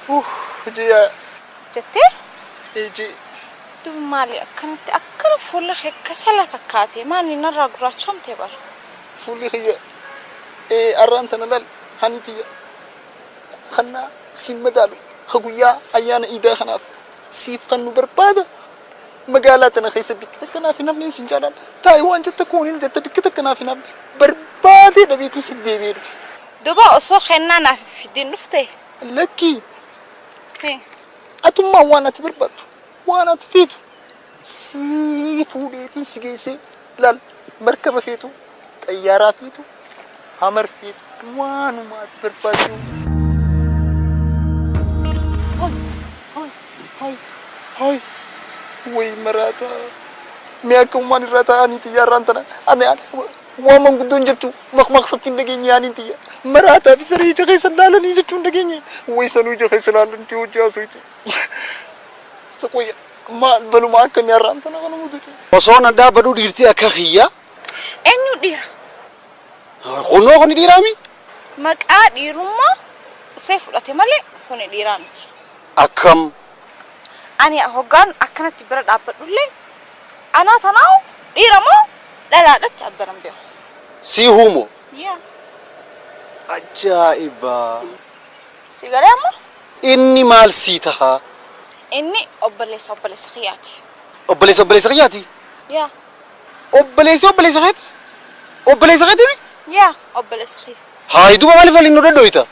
Ji'a. Jettee? Iji. Duuba maali akkanatti akkana fuula kee kasala fakkaate maali narraa gurraachomte bara. Fuulli kiyya arraan tana laal hani tiyya. Kannaa siin madaalu ka guyyaa ayyaana iidaa kanaaf siif kan nu barbaada. Magaalaa tana keessa bikki takka naaf hin hafne siin jaaladha. Taayiwaan jetta kuuniin jetta bikki takka naaf hin hafne barbaadee dhabeetii si deebi'ee dhufe. Duuba osoo kennaa naaf fidin dhufte. Lakkii. Atummaan waan ati barbaaddu waan ati feetu si fuudheetiin si geessee laal markaba feetu xayyaaraa feetu hamar feetu waanuma ati barbaaddu. Hai hai hai way maraataa mee akkamumaan irraa taa'anii xiyyaarraan tana ani waan manguddoon jettu maqmaqsatti hin dhageenye ani xiyya maraataa fi saree ija keessa laalanii jechuu hin dhageenye way sanuu ija keessa laalan hojii haasoo Sakoya maal baluma akkamii har'aan tana kana mudatu. Osoo na dhaabbadhu dhiirtii akka kiyya. Eenyu dhiira? Kunnoo kuni dhiiraami? Maqaa dhiirummaa usee fudhate malee kuni dhiiraa miti. Akkam? Ani hoggaan akkanatti bira dhaabbadhullee anaa tanaawu dhiira moo dhalaadhatti addanan beeku. Sii huumo? Yaa. Ajaa'iba! Si galee ammoo? Inni maal sii tahaa? Inni obboleessa obboleessa kiyyaati. Obboleessa obboleessa kiyyaati? Yaa. Obboleessa obboleessa keeti? Obboleessa keeti? Yaa obboleessa kiyya. Haa duuba maaliif waliin nu dhodhooyta?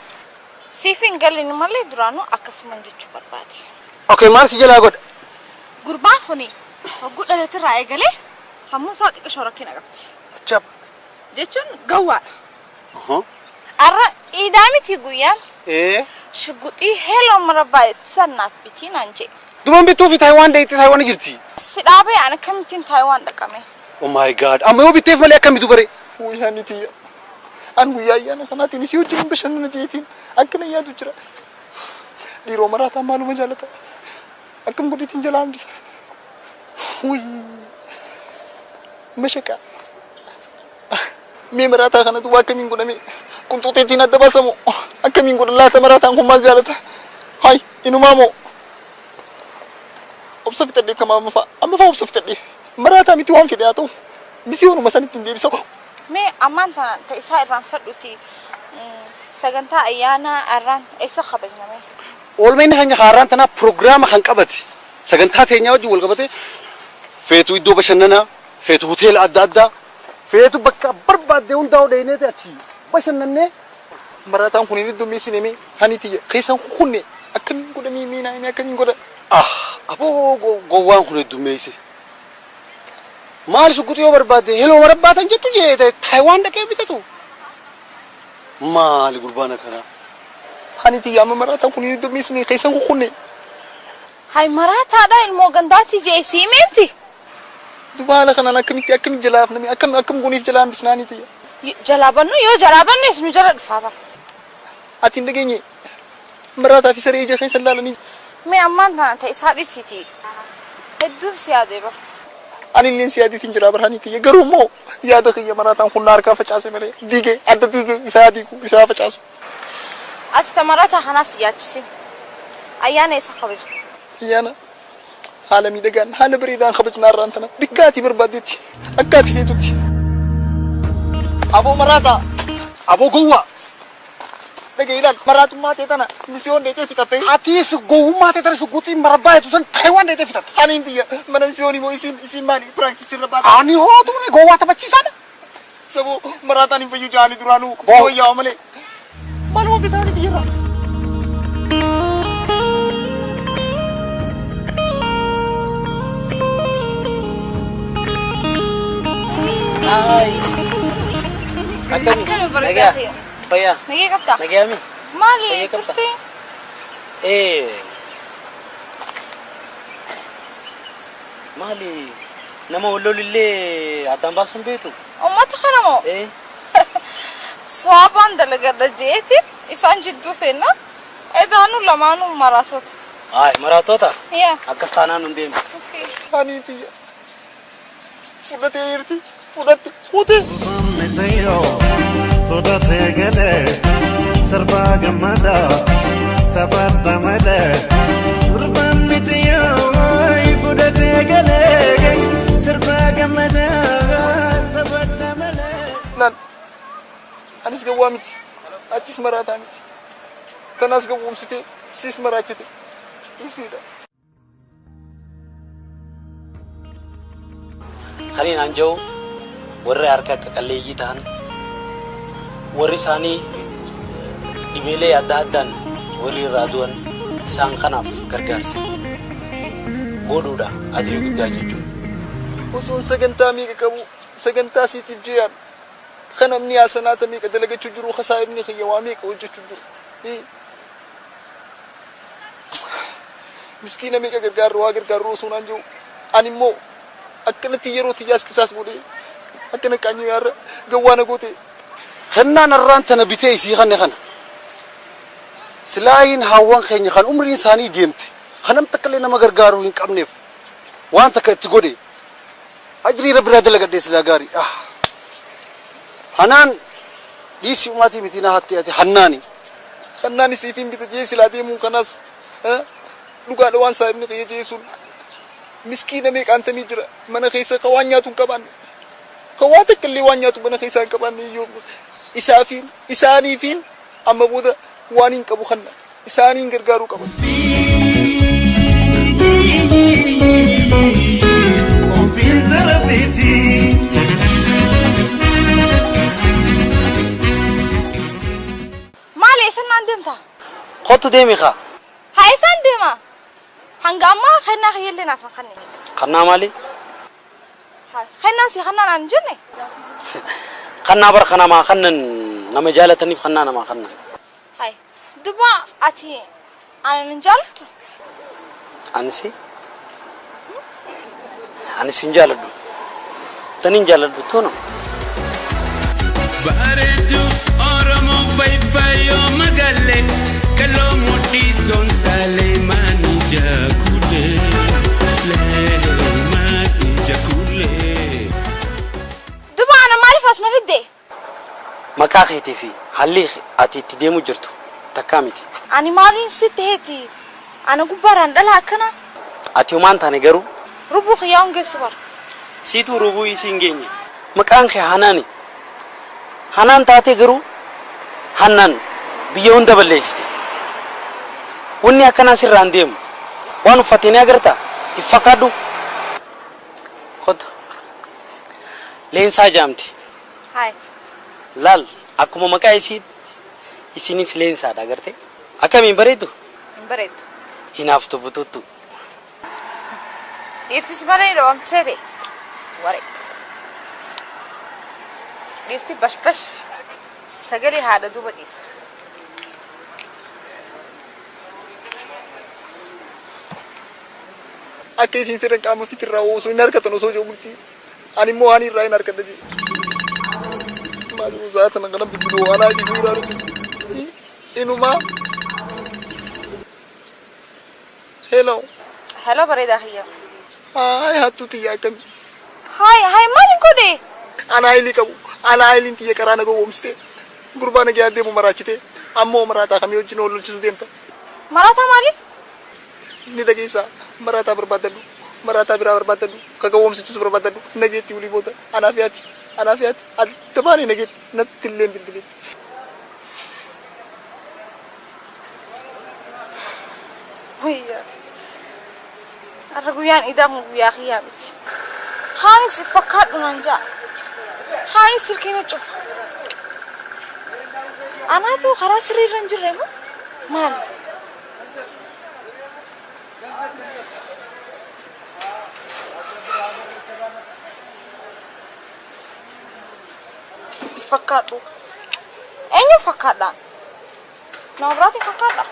Siif hin galin malee duraanuu akkasumaan jechuu barbaade. Okay maal si jalaa godha? Gurbaan kuni hogguu dhalatirraa eegalee sammuu isaa xiqqishoo rakkina qabdi. Ajab! Jechuun gawwaadha. Arra iidaa miti guyyaan. Shugguxii heeloo marabbaa sannaaf bitii naan jee. Duuban bittuu fi Taayiwaan dheeyxee Taayiwaan jirti. Si dhaabee ani akkamittiin Taayiwaan dhaqame? Oh my God! Amma yoo bitteef malee akkamitu bare? Guyyaa ni tiyya. An guyyaa ayyaana kanaatiin isii wajjin bashannana jeetiin akkana yaadu jira. Dhiiroo maraataa maaluma jaalata? Akkam godheetiin jalaa hambisa? Mashaqaa. Mee maraataa kanatu waa akkamiin godhame? Qunxuuxeetiin adda baasamu akkamiin godhan laata maraataan kun maal jaalata? Hai inumaa moo? Obsa fixadhee kama amma fa'a amma fa'a obsa fixadhee maraataa miti waan fedhe haa ta'u misiyoonuma sanitti hin deebisa. Mee ammaan tana ta isaa irraanfadhuti sagantaa ayyaanaa arraan eessa kabajname? Oolmaa inni keenya haaraan tanaa piroogiraama kan qabate sagantaa teenyaa wajjin wal qabate feetu iddoo bashannanaa feetu hoteela adda addaa feetu bakka barbaadde hundaa'u dheeneeti achi bashannannee. Maraataan kun inni dummeessine mee hani tiyya keessan kunne akkamiin godha mee mee naa akkamiin godha? Ah aboo gowwaan kun heddummeesse. Maal shugguxii yoo barbaadde heloo marabbaatan jettu jee Taayiwaan dhaqee bitatu. Maali gurbaan akkanaa? Hani tiyya amma maraataan kun inni dummeessine keessan kunne. Hai maraataadha ilmoo gandaati jee sii meemti. Duuba haala kanaan akkamitti akkamitti jalaa hafname akkam akkam gooniif jalaa hambisnaa hani tiyya? Jalaa bannu yoo jalaa bannes nu jala dhufaa bara. Ati hin dhageenye maraataa fi saree ija keessa laalanii. Mee ammaan tana ta isaa dhisiiti. Hedduun si yaadee bara. Ani illeen si yaadeetiin jira bara hani tiyya garuu immoo yaada kiyya maraataan kun na harkaa facaase malee diigee adda diigee isaa diigu isaa facaasu. Ati ta maraataa kanaas yaachisin. Ayyaana isa kabajna. Ayyaana haala miidhagaan haala bareedaan kabajnaa irraan tana bikka ati barbaaddetti akka ati feetutti. Aboo maraataa. Aboo gowwaa. Dhagee ilaal maraatummaa ta'e tana misiyoon dheetee fixattee. Atiis gowwummaa ta'e tana shugguxii marabbaa jettu san Taayiwaan dheetee fixatte. Ani hin xiyya mana misiyoonii moo isiin isiin maali piraaktisii irra baata. Ani hootuuni gowwaa taphachiisaadha. Saboo maraataan hin fayyu jaanii duraanuu wayyaa malee. Maaluma fixaanii xiyya. Hai. Akkana bareedaa ta'e. Fayyaa. Nagee qabdaa? Nagayaami. Maali turte? Maali nama wallolillee addaan baasuun beektu? Uummata kana moo? Swaabaan dalagadha jeeti isaan jidduu seenna. Edaanu lamaanuu maraatota. Hai maraatota? Yaa. Akkas taanaan hin deemu. Hani tiyya. Fudhatee jirti. Fudhatte. Fuutee. Fudhatee galee sarbaa gammadaa Taphadha malee Gurbaan miti yoo fudhatee galee sirbaa gammadaa taphadha malee. Laal anis gawwaa miti atis maraataa miti tanaas gawwoomsitee siis maraachite isiidha. Kaniin an jiru warri harka qaqalleeyyii ta'an warri isaanii dhibeelee adda addaan warri irraa du'an isaan kanaaf gargaarsa godhuudha ajii guddaa jechuudha. Osoon sagantaa meeqa qabu sagantaa siitiif jeeyaan kan namni haasanaata meeqa dalagachuu jiru kasaa'ibni kiyya waa meeqa hojjechuu jiru. Miskiina meeqa gargaarru waa gargaarru osoo naan jiru ani immoo akkanatti yeroo tiyyaas qisaas godhee akkana qaanyoo yaarra gawwaa na goote. Kennaan irraan tana bitee isii kanne kana. Silaayin hawwan keenya kan umriin isaanii deemte kan namni takka illee nama gargaaruu hin qabneef waan takka itti godhe ajrii rabbi irraa dalagadhee silaa gaarii. Hanaan dhiisii umaatii miti na hatte ati hannaani. Hannaan isiif hin bita jee silaa deemuun kanas dhugaadha waan saahibni kiyya jee sun miskiina meeqaantamii jira mana keessa ka waan nyaatu hin qabaanne ka waan takka illee waan nyaatu mana keessa hin qabaanne iyyuu isaafiin isaaniifiin amma booda waan hin qabu kanna isaaniin gargaaruu qaba. Ofiin tarabeeti. Maali eessan naan deemta? Kottu deemi kaa. Haa eessaan deema? Hanga ammaa kennaa kiyyallee naaf hin kennine. Kannaa maali? Kennaan si kannaa naan hin jenne? Kannaa bara kanamaa kannan nama jaalataniif kannaa namaa kannan. Hai duba ati ana hin jaalattu? Anisi? Anis hin jaaladhu. Tan hin jaaladhu tono. Bareedu Oromoo fayyoo magaalee kaloo mudhii soonsaalee maani jakulee maani jakulee. Duba ana maaliif as na fidde? Maqaa keetii fi haalli ati itti deemu jirtu takkaa miti. Ani maaliin sitti heeti? Ana gubbaaraan dhala akkana? Ati homaan taane garuu? Rubuu kiyyaa hungeessu bara. Siituu rubuu isii hin geenye. Maqaan kee Hanaani. Hanaan taatee garuu Hannaan biyya hunda balleessite. Wanni akkanaa sirraa hin deemu. Waan uffatte ni agartaa? Hin fakkaadhu. Kottu. Leensaa jaamti. Hai. Laal akkuma maqaa isii isinis leensaadha agartee. Akkamiin bareedu? Hin bareedu. Hinaaftu bututtu. Dhiirtis malee dhoomsee ta'e. Waree. Dhiirti bashbash sagalee haadha duuba ciisa. Akka isiin fedhan qaama ofiitirraa osoo hin argatan osoo jiru bultii ani immoo waan irraa hin argadha jee. Maali usaa tana kana bilbiluu waan haadhi suuraa nuti inumaa. Hello. Hello bareedaa kiyya. Haay hattuu tiyya akkami. Haay haay maaliin godhe? Ana haayilii qabu ana haayiliin tiyya karaa na gowwoomsite gurbaa na guyyaa deemu maraachite ammoo maraataa kamii wajjin wal lolchisuu deemta. Maraataa maali? Ni dhageessaa maraataa barbaadadhu maraataa biraa barbaadadhu ka gowwoomsitus barbaadadhu nageetti ulii booda anaaf yaati anaaf yaati adda baanee nageetti natti illee bilbilee. Wayyaa. Har'a guyyaan idaa kun guyyaa kiyyaa miti. Haanis fakkaadhu naan ja'a. Haanis silkii na cufa. Anaatu karaa sirrii irra hin jirre moo maali? Fakkaadhu. Eenyu fakkaadha? Nama biraatiin fakkaadha?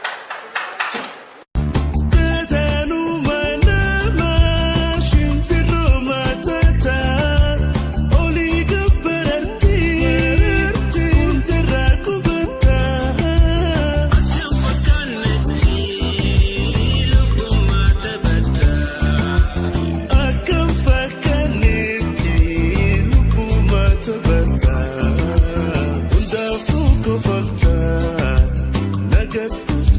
Hundaafuu kofaltaa nagattus.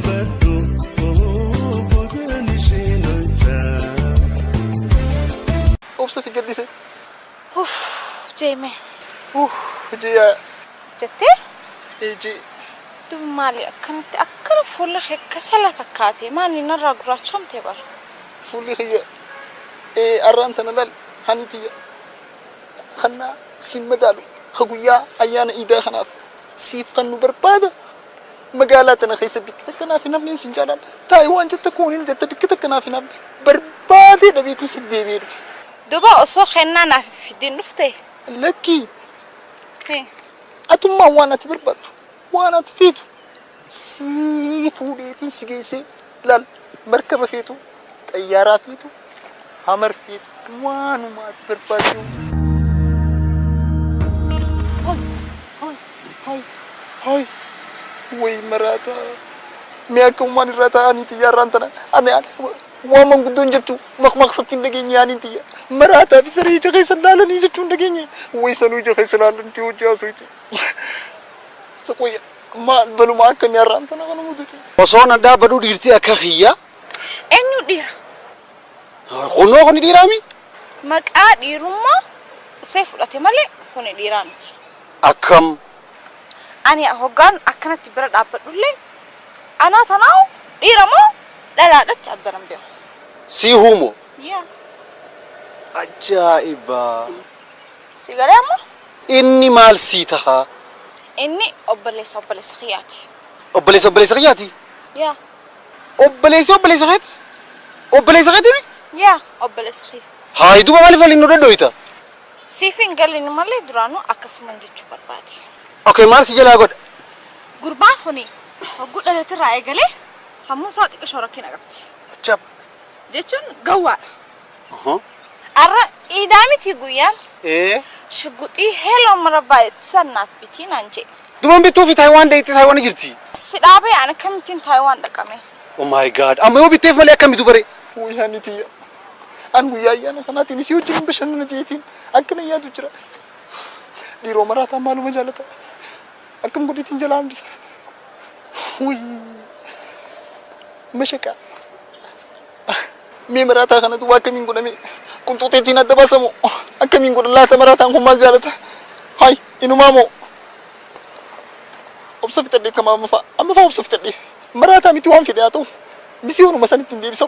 dubbadhu bogaan isheen hoytaa. Obsa fi gaddise. Uff jeeme. Uff ji'a. Jettee? Iji. Dubi maali akkanatti akkana fuulli kee kasala fakkaate maali narraa gurraachomte bara. Fuulli kiyya arraan tana laal hani tiyya kannaa siin madaalu ka guyyaa ayyaana iidaa kanaaf siif kan nu barbaada magaalaa tana keessa bikki takka naaf hin hafne siin jaalaan Taayiwaan jetta kuuniin jetta bikki takka naaf hin hafne barbaadee dhabeetii si deebi'ee dhufe. Duba osoo kennaa naaf fidin dhufte. Lakkii. Atummaan waan ati barbaaddu waan ati feetu si fuudheetiin si geessee laal markaba feetu xayyaaraa feetu hamar feetu waanuma ati barbaaddu. Hay hay hay way maraataa mee akkamumaan irraa taa'anii xiyyaarraan tana ani waan manguddoon jettu maqmaqsatti hin dhageenye ani xiyya maraataa fi saree ija keessa laalanii jechuu hin dhageenye way sanuu ija keessa laalan hojii haasoo Sokoya maal baluma akkamii har'aan tana kana mudatu. Osoo na dhaabbadhu dhiirtii akka kiyya. Eenyu dhiira? Kunoo kuni dhiiraami? Maqaa dhiirummaa usee fudhate malee kuni dhiiraa miti. Akkam? Ani hoggaan akkanatti bira dhaabbadhullee anaa tanaawu dhiira moo dhalaadhatti addanan beeku. Si huumo? Yaa. Ajaa'iba! Si galee ammoo? Inni maal sii tahaa? Inni obboleessa obboleessa kiyyaati. Obboleessa obboleessa kiyyaati? Yaa. Obboleessa obboleessa keeti? Obboleessa keeti? Yaa obboleessa kiyya. Haa duuba maaliif waliin nu dhodhooyta? Siif hin galin malee duraanuu akkasuman jechuu barbaade. Okay maal si jalaa godha? Gurbaan kuni hogguu dhalatirraa eegalee sammuu isaa xiqqishoo rakkina qabdi. Ajab! Jechuun gawwaadha. Arra iidaa miti guyyaan. Shugguxii heeloo marabbaa sannaaf bitii naan jedhe. Duban bittuu fi Taayiwaan dheeyxee Taayiwaan jirti. Si dhaabee ani akkamittiin Taayiwaan dhaqame? Oh my god! Amma yoo bitteef malee akkamitu bare? Guyyaa tiyya. An guyyaa ayyaana kanaatiin isii wajjin bashannana jeetiin akkana yaadu jira. Dhiiroo maraataa maaluma jaalata? Akkam godheetiin jalaa hambisa? Mashaqaa. Mee maraataa kanatu waa akkamiin godhame? Qunxuuxeetiin adda baasamu akkamiin godhan laata maraataan kun maal jaalata? Hay inumaa moo? Obsa fixadhee kama amma fa'a amma fa'a obsa fixadhee maraataa miti waan fedhe haa ta'u misiyoonuma sanitti hin deebisa.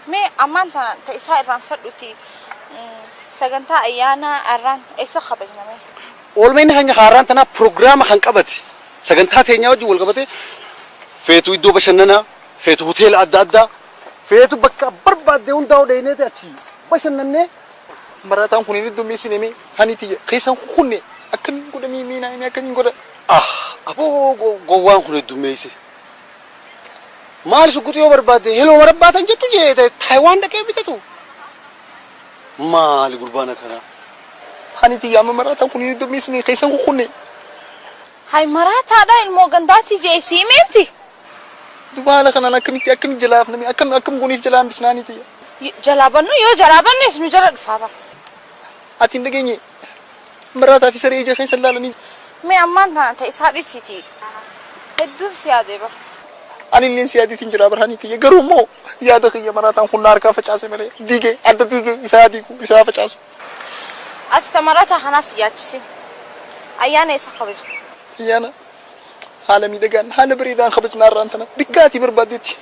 Mee ammaan tana ta isaa irraanfadhuti sagantaa ayyaana arraan eessa kabajname? Oolmaa inni keenya har'aan tanaa piroogiraama kan qabate sagantaa teenyaa wajjin wal qabate feetu iddoo bashannanaa feetu hoteela adda addaa feetu bakka barbaadde hundaa'u dheeneeti achi bashannannee. Maraataan kun inni dummeessine mee hani tiyya keessaan kunne akkamiin godha mee mee naa akkamiin godha? Ah aboo gowwaan kun heddummeesse. Maal shugguxii yoo barbaadde heloo marabbaatan jettu jee Taayiwaan dhaqee bitatu. Maali gurbaan akkanaa? Hani tiyya amma maraataan kun inni dummeessine keessaan kunne. Hay maraataadha ilmoo gandaatii jee sii meemti. Duba haala kanaan akkamitti akkamitti jalaa hafname akkam akkam gooniif jalaa hambisnaa hani tiyya. Jalaa bannu yoo jalaa bannes nu jala dhufaa bara. Ati hin dhageenye maraataa fi saree ija keessa laalanii. Mee ammaan tana ta isaa dhisiiti. Hedduun si yaadee bara. Ani illeen si yaadeetiin jira bara hani tiyya garuu immoo yaada kiyya maraataan kun na harkaa facaase malee diigee adda diigee isaa diigu isaa facaasu. Ati ta maraataa kanaas yaachisin. Ayyaana isa kabajna. Ayyaana haala miidhagaan haala bareedaan kabajnaa irraan tana bikka ati barbaaddetti.